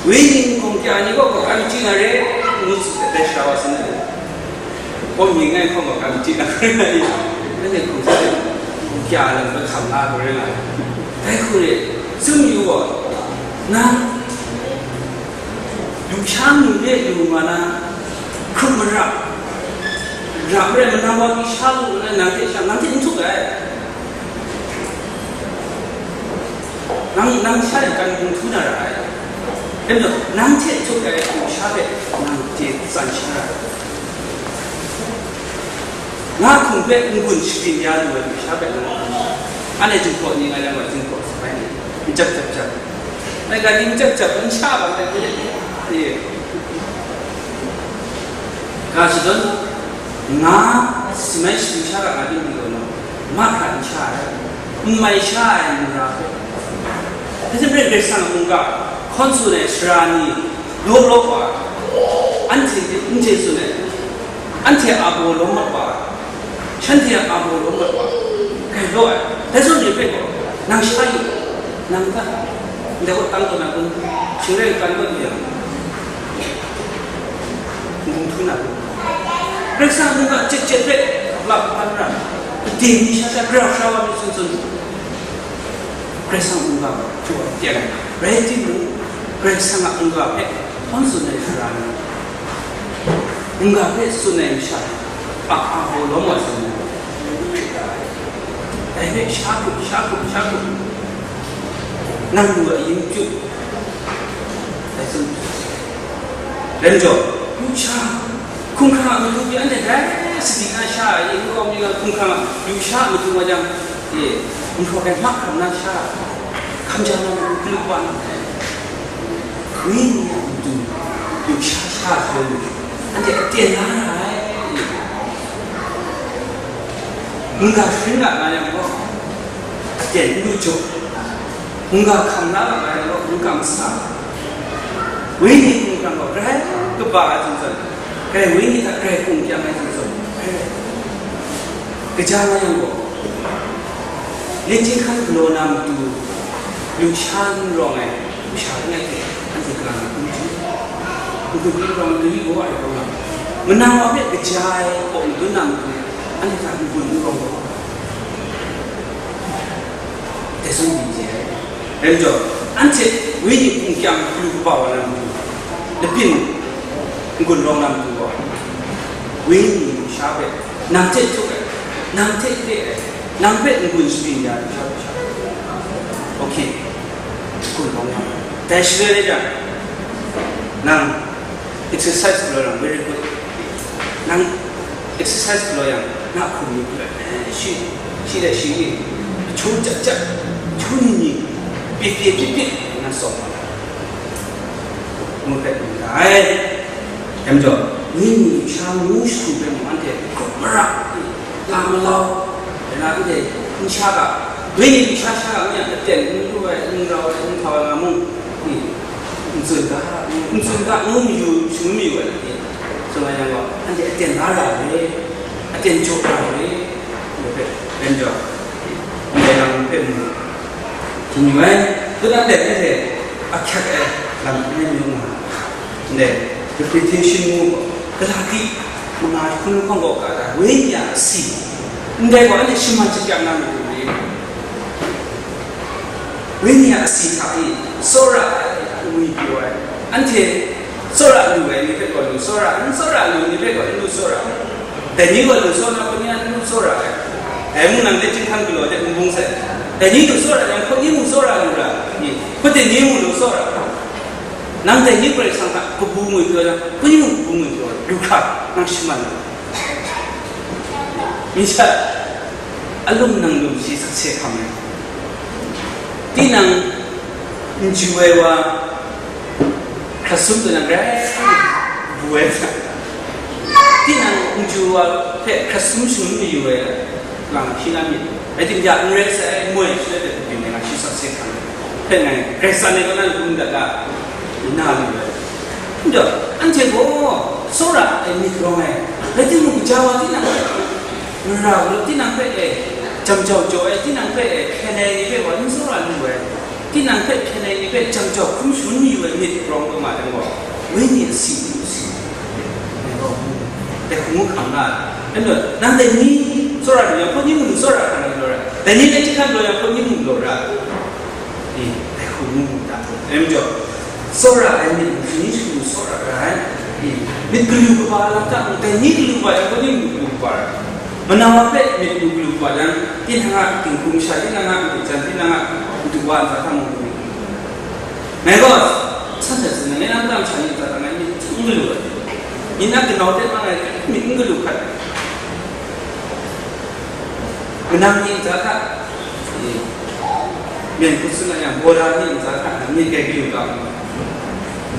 wenyi n hkawm kya ni gaw hkawm kya machyi na re, ngu tsun ai, dai sara wa tsun ai. Hkawm mi ngai hkawm hkawm kya machyi na re, nanhte hkum sa ai, hkawm kya lam hpe hkam la gaw rai nga ai. Dai hku re, tsun yu gaw, nang yu sha mi re yu nga na, hkrup mara, ra rai, manang wa mi sha lu na, nang hte sha, nang hte n htuk ai. Nang, nang sha e kan hkung htu na ra ai. Dai majaw, nang hte htuk ai hku sha hpe nang chye tsan sha ra ai. Nga hkum hpe n-gun shabyin ya lu ai hku sha hpe nang hkum sha. Anhte jinghpaw ni nga yang gaw, jinghpaw sabai ni, n jap jap jap. Ngai ga ni n jap jap, n sha bang ai hku, e. Ga shadawn, nga si mai shalu sha ga nga dum ni gaw, mahkra n sha ai, n mai sha ai mara hpe. Hpyen hpyen Karai Kasang a mungga hkawn tsun ai sara ni, law law wa, anhte n chye tsun ai, anhte a baw lawm mat wa, shanhte a baw lawm mat wa, grai law ai. Dai zawn ni hpe gaw, nang sha yu, nang hta, ndai gaw tang taw na kun, shing rai n kan gaw di yang, n-gun htu na kun. Karai Kasang a mungga chyet chyet hpe lap hpan ra, ade mi sha sha, grau sha wa mi tsun tsun, Karai Kasang a mungga hpe jaw ai teng ai. Rai timung, Karai Kasang a mungga hpe hkawn tsun ai sara ni, mungga hpe tsun ai masha, a, a baw lawm wa tsun ai, hkrit da ai. Dai hpe sha hkrup, sha hkrup, sha hkrup, nang lu ai yin kyu, dai tsun. Rai majaw, yu sha, hkumhkrang a matu pyi anhte grai sadi na sha ai, yin kau mi nga hkumhkrang a yu sha a matu nga jang, e, gumhpraw ai mahkra na sha, hkamja na matu galu wa na ai. Wenyi a matu yu sha sha ai, anhte aten la na ai. Mungga sharin la na yang gaw, aten n lu jaw. Mungga hkam la nga ai gaw, mungga masa, wenyi hkumhkrang gaw grai kaba ai hte maren, grai wenyi hta grai kung kyang ai hte maren, grai kaja nga yang gaw, len chyinghkan galaw na matu, yu sha n rawng ai masha langai hte, anhte kalang a hkum hte, n-gun n rawng ai, n-gun n rawng ai, manang wa hpe kaja ai kaw madun na matu, anhte hta n-gun n rawng gaw, dai zawn byin chye ai. Dai majaw, anhte wenyi hpung kyang galu kaba wa na matu, labyin n-gun rawng na matu gaw, wenyi sha hpe nang hte htuk ai, nang hte re ai, nang hpe n-gun shabyin ya ai sha hpe sha. Okay, n-gun rawng na. Dai shaloi rai jang, nang exercise galaw yang, very good. Nang exercise galaw yang, na hkum ni hpe, eh, shi, shi dai shi ni, ahtu jat jat, ahtu ni ni, pye pye pye pye, nang sawm na, ngu hpe ngu da ai. Dai majaw, ni ni sha ngu shadu hpe mung, anhte hkrup mara, la malau, dai na anhte n sha ga, doi ni sha sha ga, n yang aten n lu ai, n rau ai, n htau ai nga mung, ni, n tsun ga, n tsun ga, ngu mayu, shangun mayu ai ni, tsun ai yang gaw, anhte aten la ra ai, aten jaw ra ai, ngu hpe, ren jaw, ndai lam hpe mu, htingnu ai, hkut anhte hpe hte ahkyak ai lam hpe mu nga, ndai reputation ngu gaw, Galati manga hkun lahkawng gaw ga da, wenyi a asi, ndai gaw anhte shaman shakyak na matu ni, wenyi a asi hta e tsawra ai, ngwi pyaw ai, anhte tsawra lu ai ni hpe gaw lu tsawra, n tsawra lu ni hpe gaw n lu tsawra, Dai ni gaw lu tsawra na, hpaw ni a lu tsawra ai. Dai mung nang lec chyinghkan galaw de n bung sai. Dai ni lu tsawra yang, hpaw ni mung tsawra lu ra ni, hpaw dai ni mung lu tsawra. Nang dai ni Karai Kasang hta kabu ngwi pyaw yang, hpaw ni mung kabu ngwi pyaw lu hkra, nang shaman na. Myit sha, alum nang lum shi sakse hkam ai. Tinang n ju ai wa, hkra sum tu nang rai bu ai. Tinang n ju wa hpe hkra sum shangun mayu ai lam hpyi na myit. Rai timung, n rai sai, moi shi de byin ai nga shi sakse hkam ai. Hpe ngai Karai Kasang e kaw na n dat ga, n na lu ai. Njaw, anhte gaw tsawra ai myit rawng ai, rai timung, gaja wa tinang mara gaw tinang hpe e jam jau jaw ai, tinang hpe e hpyen ai ni hpe wa n tsawra lu ai, tinang hpe hpyen ai ni hpe jam jau hkrum shangun mayu ai myit rawng taw nga yang gaw, wenyi asi lu si, dai hku ngu hkam nga ai. Nang dai ni tsawra lu yang, hpaw ni mung tsawra hkra lu ra, dai ni lec chyinghkan galaw yang, hpaw ni mung galaw ra. E, dai hku ngu mu ta. Dai majaw, tsawra ai myit mung, shani shagu tsawra ra ai. E, myit galu kaba lam hta mung, dai ni galu kaba yang, hpaw ni mung galu kaba ra. Manang wa hpe myit mung galu kaba yang, tinang a dinghku masha, tinang a madu jan, tinang a madu wa ntsa hta mung galu. Ngai gaw, san hte tsun ai, ngai nang a madu masha ni ntsa hta ngai myit n galu ai. Myit na kanau ten ma ngai myit n galu hkat. Manang ni ntsa hta, e, myen hku tsun na yang, Bawra ni ntsa hta, myit grai galu ga mu.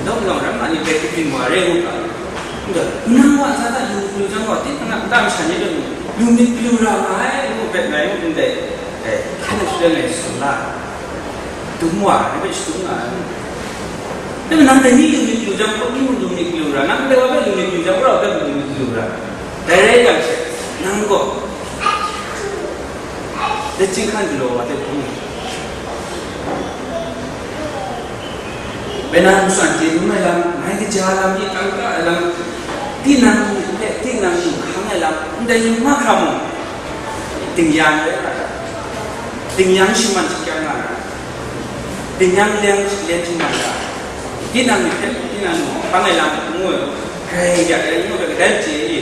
Lawng lawng ram ma ni grai kabyin wa re u ga. Nta, manang wa ntsa hta lu myit galu jang gaw, tinang a madu masha ni gaw lu myit galu ra nga ai, ngu hpe ngai ndai, e, hkyen ai shadawn ngai tsun la ai. Dum wa ai, nang hpe shadum nga ai. Dai majaw nang dai ni lu myit galu jang, hpaw ni mung lu myit galu ra, nang ndai wa hpe lu myit galu jang, Bawra hpe mung lu myit galu ra. Dai rai yang she, nang gaw lec chyinghkan galaw wa hte hpung ai. Bai na ntsan chye dum ai lam, ngai kaja lam, myit kangka ai lam, tinang hpe tinang lu hkang ai lam, ndai yu mahkra mung, ding yang rai nga ai. Ding yang shaman shakyang nga ai. Ding yang leng leng shaman nga ai. Tinang myit hpe tinang lu hkang ai lam ngu ai, grai ya ai, ngu ai, kadai chye i?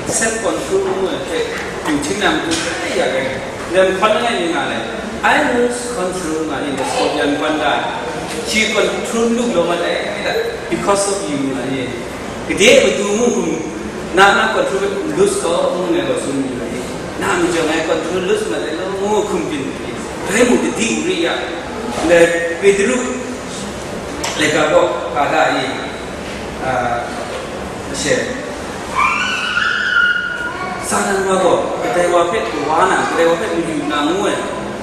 Self control ngu ai hpe, yu htingna matu grai ya ai. Lam hkawn langai mi nga ai. I lose control nga ni, the Scorpion gawn da. Shi control lu law mat ai, because of you nga ni. Gade matu mu hkum, na, na control lose kau, ngu ngai gaw tsun yu ai. Na majaw ngai control lose mat ai law, ngu hkum byin ai. Dai mung gadi ri ya, le Petru laika gaw, ka da i, a, she, Satan wa gaw, kadai wa hpe kawa na, kadai wa hpe mayu na ngu ai,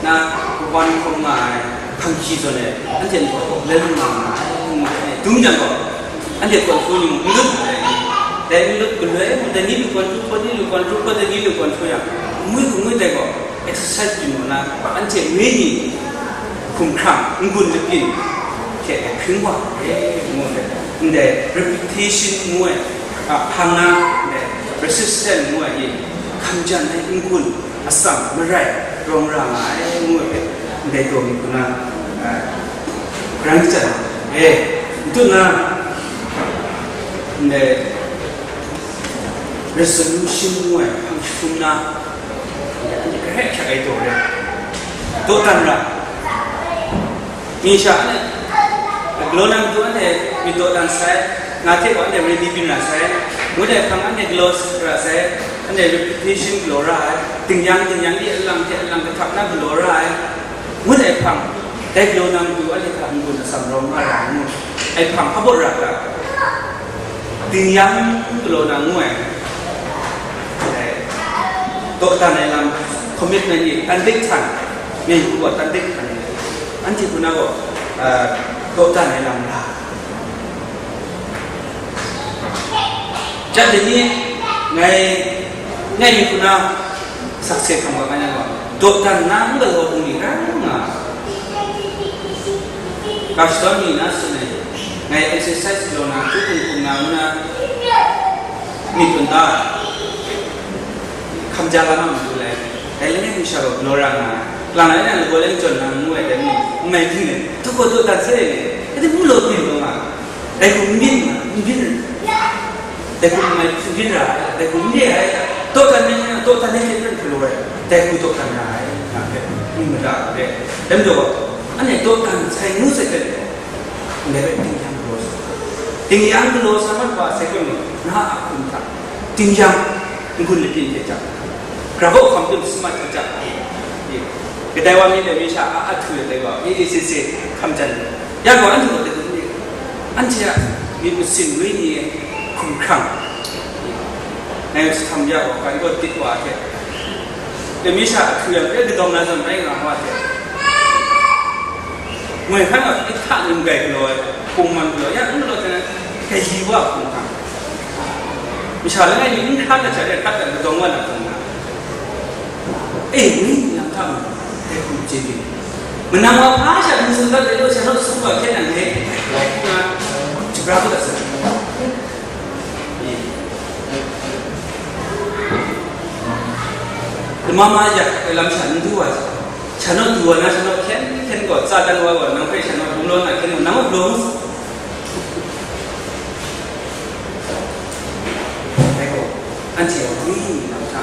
na kawan hkrum nga ai, hkang hkyi zawn e, anhte nhtawm gaw, len nga nga ai, ngu ai, dum jang gaw, anhte kawn hkru ni mung n lut ai, dai n lut galoi, dai ni lu kawn hkru, hpaw ni lu kawn hkru, hpaw dai ni lu kawn hkru yang, ngwi hku ngwi dai gaw, exercise byin wa na, anhte wenyi hkumhkrang, n-gun labyin hte hpring wa ai, ngu ai, ndai repetition ngu ai, a, hpang na, ndai resistance ngu ai, hkamjan ai n-gun, atsam marai rawng ra nga ai, ngu ai hpe, ndai taw mi hku na, a, grant chye ai. E, n tut na, ndai resolution ngu ai hpang jahtum na, ndai anhte grai hkyak ai taw re ai. Dawdan ra. Mi sha anhte galaw na matu anhte myit dawdan sai, nga hte gaw anhte ready byin ra sai, ngut ai hpang anhte galaw ra sai, anhte repetition galaw ra ai, ding yang ding yang di alang hte alang kahtap na galaw ra ai, ngut ai hpang, dai galaw na matu anhte hta n-gun atsam rawng nga ra ai, ngut ai hpang hpa baw ra ga, ding yang galaw na ngu ai, dai dawdan ai lam, commitment ni tan dik htan, myen hku gaw tan dik htan, anhte hku na gaw, a, dawdan ai lam la. Chyat dai ni, ngai, ngai myit hku na sakse hkam ga nga yang gaw, dawdan na n galaw hpung ni rai nga. Ga shadawn ni na tsun ai, ngai exercise galaw na, hkru hpung hpung na ngu na, myit tsun da ai. Hkamja lam a matu lai, dai langai mi sha gaw galaw ra nga ai. Lang ai na lagaw leng jawn na ngu ai dai ni, n mai byin ai, hta gaw dawdan sai ai ni, dai hte mung law byin law nga ai. Dai hku n byin nga, n byin ai. Dai hku mai tsun rin ra ai, dai hku n re ai, dawdan ai, dawdan ai hte n hkru ai, dai hku dawdan ra ai, nga hpe, n mada ai, dai majaw, anhte dawdan sai ngu sai hte, ndai hpe tingnyang galaw sa, tingnyang galaw sa mat wa sai hkrum ni, na a hkum hta, tingnyang, n-gun lapyin hte jang, grau hkam tim samat jang, kadai wa mi dai mi sha a ahtu ai dai wa, e e se se hkam jan, ya gaw anhte gaw dai hku n re, anhte a myit masin wenyi hkumhkrang, ngai htam ya gaw, kai gaw dik wa hte, dai mi sha ahtu yang, e kadawng na zawn rai nga wa hte, ngoi hkan gaw, i hta ni n-gai galaw ai, hpung man galaw, ya n galaw hte, kayi wa hkumhkrang. Masha langai mi n hkrat ai hta de hkrat ai, kadawng wa na hkrum na. E, wenyi lam hta mung, dai hku chye byin. Manang wa hpa sha n tsun dat ai law, sha naw su wa hkyen nang hte, nga, shagra kau dat sai. E. Lama ma yak ai lam sha n du wa, sha naw du wa na, sha naw hkyen hkyen gaw, tsa dan wa gaw, nang hpe sha naw bunglaw na hkyen gaw, nang a bunglaw mu. Dai gaw, anhte a wenyi lam hta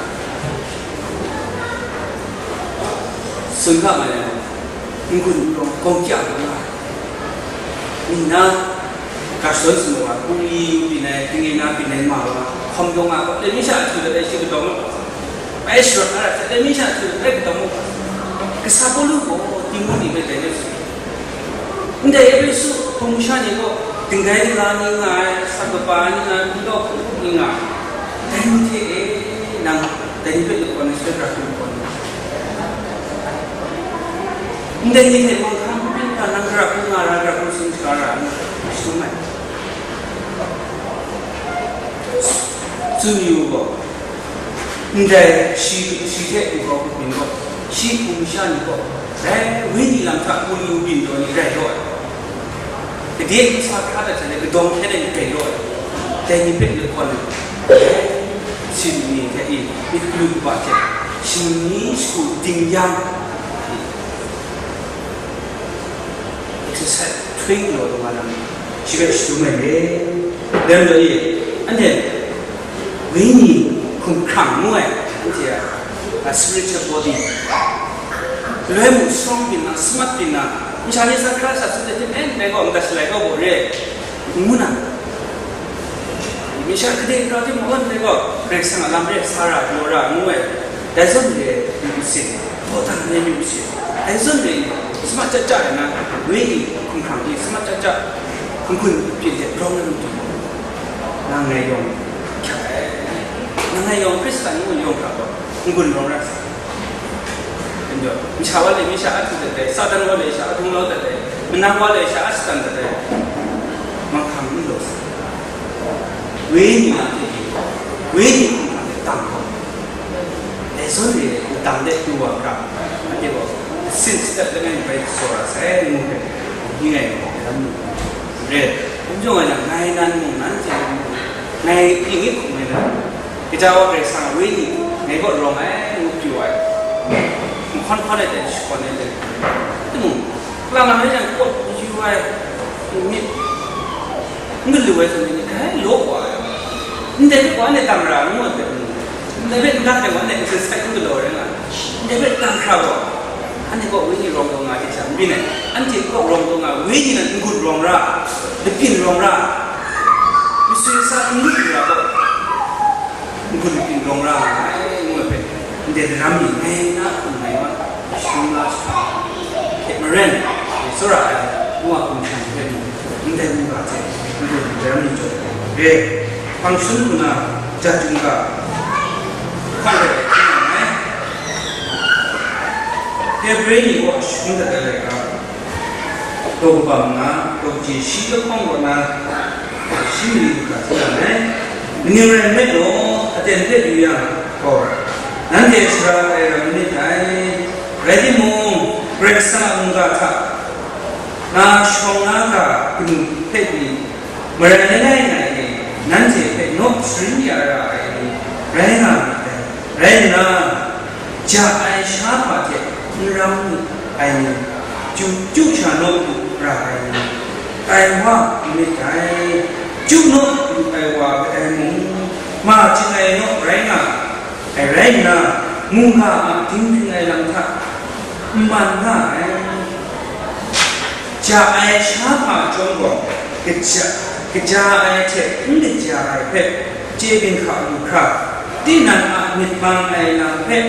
tsun ga ma yang, n-gun n-rawng gawng kya nga ai. Nna, ga shadawn sumhmung ai, hpung yu byin ai, tingye na byin ai ma wa, hkawm dawng a, dai mi sha ahtu dat ai shi kadawng, bai sharawt na ra, dai mi sha ahtu dat ai kadawng, kasa Pawlu gaw Timoti hpe dai ni tsun. Ndai Epesu hpung masha ni gaw, dingdai dingla ni nga ai, asak kaba ni nga ai, hpung daw hpung ni nga ai, dai ni hte e, nang dai ni hpe lakawn ai, sutrai hkra hkrum kau na. Ndai ni hte mawhkang hpung hpra nang hkra hkrum nga ra, hkra hkrum tsun shaga ra, ngu, shadum ai. Tsun yu gaw, ndai shi, shi hte nkau hpung gaw, shi hpung masha ni gaw, dai wenyi lam hta hpung yu byin taw ni rai taw ai. Gade n sa hkra dat hte kadawng hkyen ai ni rai taw ai. Dai ni hpe lakawn ai. Dai sin ni hte e, myit kanu kaba hte, shani shagu ding yang, exercise, training law taw nga na, shi hpe shadum ai re. Dai majaw e, anhte wenyi hkumhkrang ngu ai, anhte a, a spiritual body, galoi mung strong byin na, smart byin na, masha ni sa hkra sa tsun ai hte myen ndai gaw, madat shalai kau gaw re, ngu na, masha gade grau timung, anhte gaw Karai Kasang a lam re sa ra, galaw ra, ngu ai. Dai zawn re ai myit masin, dawdan ai myit masin, dai zawn re ai, samat chyaja ai na, wenyi hkumhkrang ni samat chyaja, n-gun lapyin hte rawng ai matu, nang ngai yawng hkyak ai, nang ngai yawng Hkristan ngu yawng hkra gaw, n-gun rawng ra sai. Anjaw, masha wa le mi sha ahtu dat ai, Satan wa le sha ahtung lau dat ai, manang wa le sha a shatan dat ai, manghkang n law sai. Wenyi a hte, wenyi hkumhkrang hte tang gaw, dai zawn re ai, latang de du wa hkra, anhte gaw, sin step langai mi bai tsaw ra sai, ngu hpe, ni ngai gaw, lam nu re. N jaw nga yang, ngai nan mung, nanhte nan mung, ngai ning hkum ngai nan, kaja wa Karai Kasang a wenyi, ngai kaw rawng ai, ngu pyi wa ai. Nhkawn hkawn ai dai, shakawn ai dai. Timung, Kalang lang rai yang, kawt yu ai, myit, n galu ai hte ni, grai law wa ai. Ndai hpe wa anhte tam ra ngu ai hpe, ndai hpe n dat ai wa anhte exercise n galaw rai nga ai. Ndai hpe tam hkra gaw, anhte kaw wenyi rawng taw nga hte sha n byin ai. Anhte kaw rawng taw nga, wenyi nan n-gun rawng ra, lapyin rawng ra, masui sa n lu lu ra gaw, n-gun lapyin rawng ra nga ai, ngu ai hpe, ndai daram ni ngai na hkum ngai wa, shadum la sa hte maren, tsawra ai, Noa hkum shan hpe mung, ndai mungga hte n-gun daram ni jaw ai re, hpang shun hku na, jat chyum ga, hpan rai ai hkrum nga ai. Hebre ni kaw shadawn dat ai laika, daw kaba manga, daw kaji shi lahkawng kaw na, shi mali du hkra hti yang ai. Kaning rai nme law, aten hpe yu yang gaw, nanhte sara ai ram manit dai. Rai timung, Karai Kasang a mungga hta na shawng na ga kanu hpe pyi, marai langai ngai e, nanhte hpe naw sharin ya ra ai ni rai nga myit dai. Rai nna, ja ai sha hpa hte n ram lu ai ni, chyu, chyu sha naw lu ra ai ni, tai wa n myit dai. Chyu naw lu ai wa kadai mung, Ma ching ai naw rai nga ai rai nna, mungga a dinghpring ai lam hta n man nga ai. Ja ai sha hpa chyawm gaw, kaja, kaja ai hte n kaja ai hpe chye ginhka lu hkra, tinang a myit mang ai lam hpe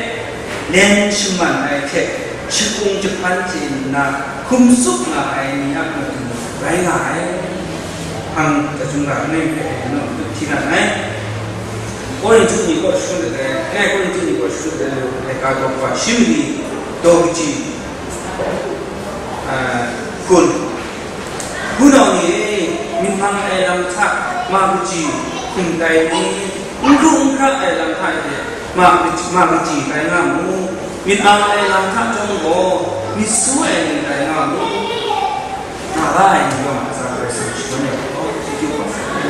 len shaman ai hte, shakung jahpan chye nna hkum tsup nga ai ni a matu rai nga ai. Hpang dachyung ga langai hpe naw hti na nngai. Korinhtu ni kaw shangun dat ai, e, Korinhtu ni kaw shangun dat ai, laika daw hpa shi mali daw kaji, a, hkun. Hpunau ni e, myit mang ai lam hta ma kaji hkum tai mi, n hkru n hkra ai lam hta e, ma, ma kaji tai nga mu, myit mang ai lam hta chyawm gaw, myit su ai ni tai nga mu. Nga la ai ni yawng a tsa Karai Kasang shangun ai gaw, chyeju hkawm sa ai.